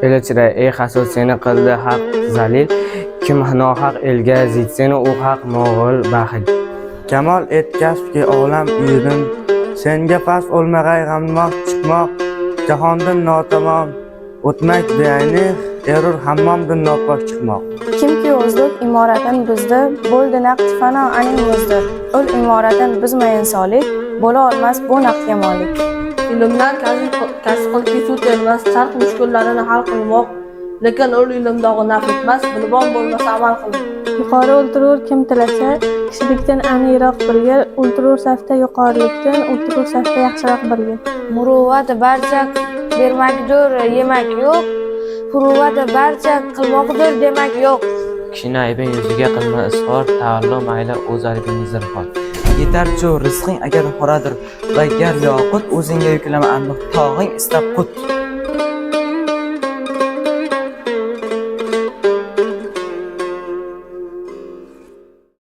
El ichra ey hasud, seni qildi haq zalil. Kim nohaq elga zid seni, u haq mo'g'ul baxil. Kamol et kasbki olam uyidin, senga past o'lmag'ay g'amnoq chiqmoq, jahondin notamom o'tmak beayni, erur hammomdin nopok chiqmoq. Kimki o'zlik imoratin buzdi, bo'ldi naqd fano aning muzdi. Ul imoratin buzmayin solik, bo'la olmas bu naqdga molik. Ilmdan kasb qilki sut ermas, charx mushkullarini hal qilmoq. Lekin ul ilm dog'i naf etmas, bilibon bo'lmasa amal qilmoq. Yuqori o'ltirur kim tilasa, kishilikdan aniqroq bilgil, o'ltirur safda yuqorilikdan, o'ltirur safda yaxshiroq bilgil. Muruvvat barcha bermakdur, yemak yo'q. Huruvvat barcha qilmoqdir, demak yo'q. Kishini aybin yuziga qilma izhor, taallum ayla o'z aybingni zinhor. Yetarchu rizqing agar xoradir va gar yoqut, o'zingga yuklama anduh tog'ing istab qut.